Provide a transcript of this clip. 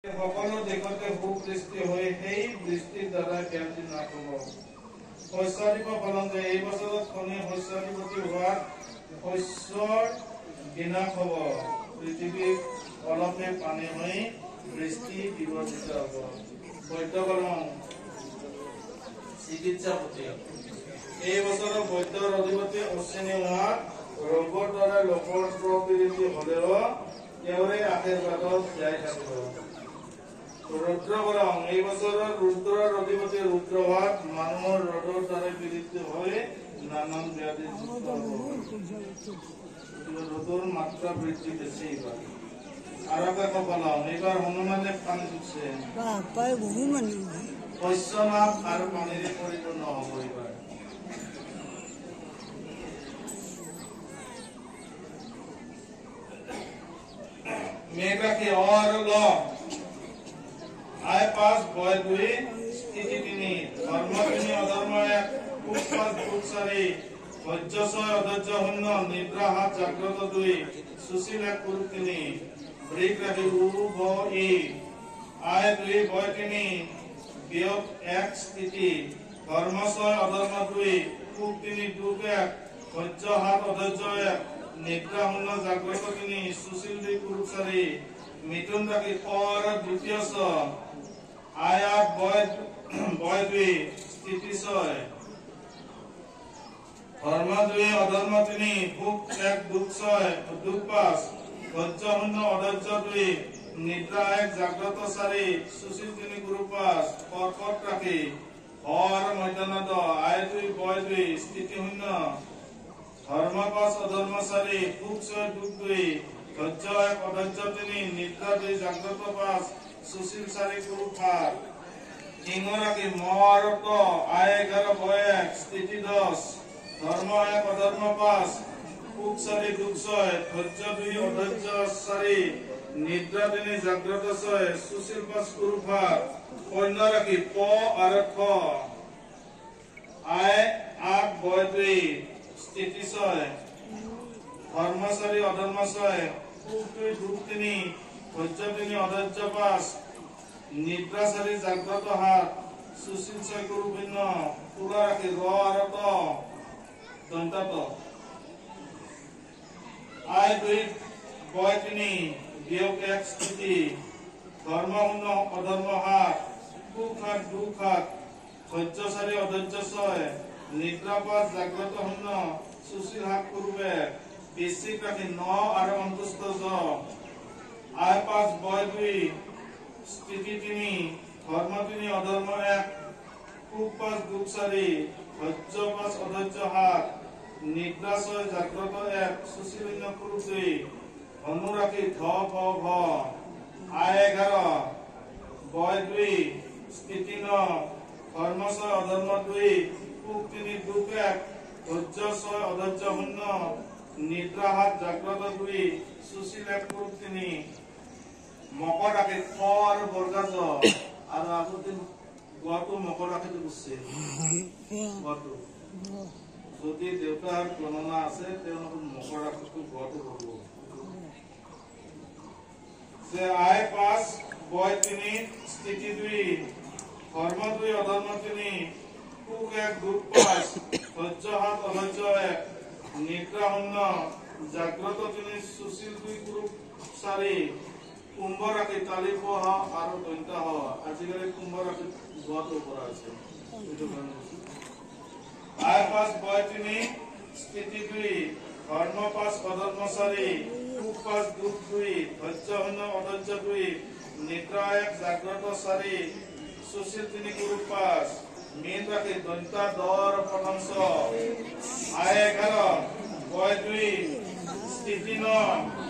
সকলো দেশতে সুবৃষ্টি হৈ সেই বৃষ্টিৰ দ্বাৰা ব্যাধি নাশ হ'ব। শস্যাধিপ পালন যে এই বছৰত শনি শস্যাধিপতি হোৱাত শস্যৰ বিনাশ হ'ব। পৃথিৱীত অলপে পানী হৈ বৃষ্টি বিবৰ্জিত হ'ব। বৈদ্যকৰণ চিকিৎসাপতি এই বছৰৰ বৈদ্যৰ অধিপতি অশ্বিনী হোৱাত ৰোগৰ দ্বাৰা লোকৰ প্ৰবৃত্তি হলেও তেওঁৰে আশীৰ্বাদত জীয়াই থাকিব। ৰুদ্ৰবৰং এই বছৰৰ ৰুদ্ৰৰ অধিপতি ৰুদ্ৰ হোৱাত মানুহৰ ৰ'দৰ দ্বাৰা পীড়িত হৈ নানান ব্যাধিত যুক্ত হ'ব। ৰ'দৰ মাত্ৰা বৃদ্ধি বেছি এইবাৰ। আৰু কপালং এইবাৰ হনুমানে পানী জুকছে, শস্যনাশ আৰু পানীৰে পৰিপূৰ্ণ হ'ব এইবাৰ। মেঘ ৰাশি অ আৰু ল, আয় 5 বয় 2 স্থিতি 3, ধৰ্ম 3 অধৰ্ম 1, সুখ 5 দুখ 4, ধৈৰ্য 6 অধৈৰ্য 0, নিদ্ৰা 7 জাগ্ৰত 2, সুশীল 1 পুৰুষ 3। বৃষ ৰাশি উ ব ই, আয় 2 বয় 3, বিয়োগ 1 স্থিতি, ধৰ্ম 6 অধৰ্ম 2, সুখ 3 দুখ 1, ধৈৰ্য 7 অধৈৰ্য 1, নিদ্ৰা 0 জাগ্ৰত 3, সুশীল 2 পুৰুষ 4। মিথুন ৰাশি ক আৰু দ্বিতীয় চ, আয় 8 বয় 2 স্থিতি 6, ধৰ্ম 2 অধৰ্ম 3, সুখ 1 দুখ 6 দুখ 5, ধৈৰ্য 0 অধৈৰ্য 2, নিদ্ৰা 1 জাগ্ৰত 4, সুশীল 3 গুৰু 5। কৰ্কট ৰাশি হ আৰু মধ্যাহ্ন, আয় 2 বয় 2 স্থিতি 0, ধৰ্ম 5 অধৰ্ম 4, সুখ 6 দুখ 2, ধৈৰ্য 1 অধৈৰ্য 3, নিদ্ৰা 2 জাগ্ৰত 5, সুশীল 4 গুৰু 7। সিংহ ৰাশি ম আৰু ত, আয় 11 বয় 1 স্থিতি 10, ধৰ্ম 1 অধৰ্ম 5, সুখ 4 দুখ 6, ধৈৰ্য 2 অধৈৰ্য 4, নিদ্ৰা 3 জাগ্ৰত 6, সুশীল 5 গুৰু 7। কন্যা ৰাশি প আৰু থ, আয় 8 বয় 2 স্থিতি 6, ধৰ্ম 4 অধৰ্ম 6, সুখ 2 দুখ 3, ধৈৰ্য 3 অধৈৰ্য 5, নিদ্ৰা 4 জাগ্ৰত 7, সুশীল 6 গুৰু 0। তুলা ৰাশি ৰ আৰু ত দন্তাত, আয় 2 বয় 3 বিয়োগ 1 স্থিতি, ধৰ্ম 0 অধৰ্ম 7, সুখ 7 দুখ 7, ধৈৰ্য 4 অধৈৰ্য 6, নিদ্ৰা 5 জাগ্ৰত 0, সুশীল 7 গুৰু 1। বৃশ্চিক ৰাশি ন আৰু অন্তুষ্ট জ, আয় 5 বয় 2 স্থিতি 3, ধৰ্ম 3 অধৰ্ম 1, সুখ 5 দুখ 4, ধৈৰ্য 5 অধৈৰ্য 7, নিদ্ৰা 6 জাগ্ৰত 1, সুশীল 0 পুৰুষ 2। ধনু ৰাশি ধ ভ ভ, আয় 11 বয় 2 স্থিতি 9, ধৰ্ম 6 অধৰ্ম 2, সুখ 3 দুখ 1, ধৈৰ্য 6 অধৈৰ্য 0, নিদ্ৰা 7 জাগ্ৰত 2, সুশীল 1 পুৰুষ 3। মকৰ ৰাশি খ আৰু বৰ্গা জ, আৰু আগতে গোৱাটো মকৰ ৰাশিটো বুজছে। গোৱাটো যদি দেউতাৰ গণনা আছে তেওঁলোকৰ মকৰ ৰাশিটো গোৱাটো কৰিব যে আয় 5 বয় 3 স্থিতি 2, ধৰ্ম 2 অধৰ্ম 3, সুখ 1 দুখ 5, ধৈৰ্য 7 অধৈৰ্য 1, নিদ্ৰা 0 জাগ্ৰত 3, সুশীল 2 গুৰু 4। কুম্ভ ৰাশি তালি হ আৰু দন্তা হ, আজিকালি কুম্ভ ৰাশিত গোৱাটো কৰা হৈছে। আয় 5 বয় 3 স্থিতি 2, ধৰ্ম 5 অধৰ্ম 4, সুখ 5 দুখ 2, ধৈৰ্য 0 অধৈৰ্য 2, নিদ্ৰা 1 জাগ্ৰত 4, সুশীল 3 গুৰু 5। মীন ৰাশি দন্তা দ আৰু প্ৰথম চ, আয় 11 বয় 2 স্থিতি 9,